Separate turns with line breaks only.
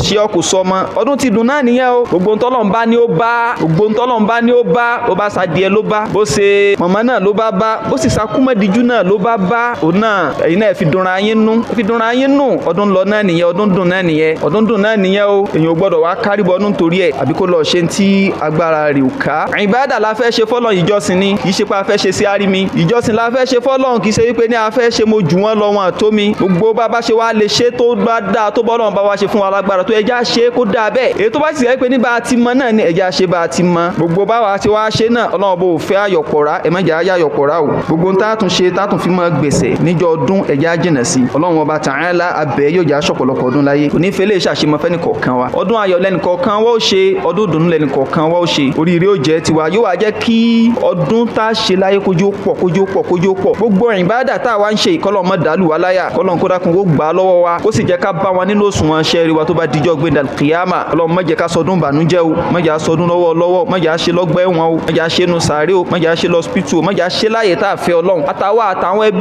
ṣe ọ kò sọ ọmọ, ọdún ti dùn náà nìyẹn o. Gbogbo ntọ́lọ́n bá ní ó bá, gbogbo ntọ́lọ́n bá ní ó bá, bó bá sadìẹ ló bá, bó ṣe mọ̀mọ́ náà ló bá bá, bó sì sakúmọ̀díjú náà ló bá bá, òun náà ẹ̀yin náà fi dunra yín nú, fi dunra yín nù. Ọdún lọ náà nìyẹn, ọdún dùn náà nìyẹn, ọdún dùn náà nìyẹn o. Èèyàn ò gbọ́dọ̀ wá kárìbọnú nítorí ẹ̀, àbí kó lọ ṣe tí agbára rẹ̀ ò ká. Ìbádà la fẹ́ ṣe fọ́lọ́run, ìjọsìn ni, kì í ṣe pé a fẹ́ ṣe sí àrími. Ìjọsìn la fẹ́ ṣe fọ́lọ́run, kì í ṣe wípé ní a fẹ́ ṣe mo jù wọ́n lọ wọn tó mi. Gbogbo bá bá ṣe wá lè ṣe tó bá dáa tó bọ́lọ́run bá wá ṣe fún wa lágbára tó, ẹja ṣe kó dáa bẹ́ẹ̀. Èyí tó bá sì yẹ pé ní bá a ti mọ náà ni ẹja ṣe bá a ti mọ. Gbogbo bá wa ṣe wá ṣe náà, Ọlọ́run bò fẹ́ àyọ̀pọ̀ra, ẹ má jẹ́ àyọ̀pọ̀ra o. Gbogbo tá a tún ṣe tá a tún fi mọ́ gbèsè níjọ́ ọdún, ẹja jìnà sí. Ọlọ́run ọba Ta'ala abẹ́ yóò já ṣọ̀pọ̀lọpọ̀ ọdún láyé. Kò ní fẹ́ lè ṣàṣemọ fẹ́ni kọ̀ọ̀kan wa. Ọdún ayọ̀ lẹ́nì kọ̀ọ̀kan wa ó ṣe, ọdún ìdùnnú lẹ́nì kọ̀ọ̀kan wa ó ṣe. Oríire ó jẹ́ tiwa, yóò wá jẹ́ kí ọdún tá a ṣe láyé kójú pọ̀, kójú pọ̀, kójú pọ̀. Gbogbo ìbádà tá a wá ń ṣe ìkọlọ́ mọ́ dàlú wa láyà. Kọ́lọ́n kó dákun kó gbà á lọ́wọ́ wa, kó sì jẹ́ ká bá wọn nínú òṣùwọ̀n iṣẹ́ rí wa tó bá dijọ́ gbẹ̀dà kìyàmà. Ọlọ́run má jẹ́ ká sọdún ìbànújẹ́ o, má jẹ́ á sọdún lọ́wọ́ lọ́wọ́, má jẹ́ á ṣe lọ́gbà ẹ̀wọ̀n o, má jẹ́ á ṣe nù sàárè o, má jẹ́ á ṣe lọ́spítù o, má jẹ́ á ṣe láyè tá a fẹ́ Ọlọ́run. Àtàwa àtàwọn ẹbí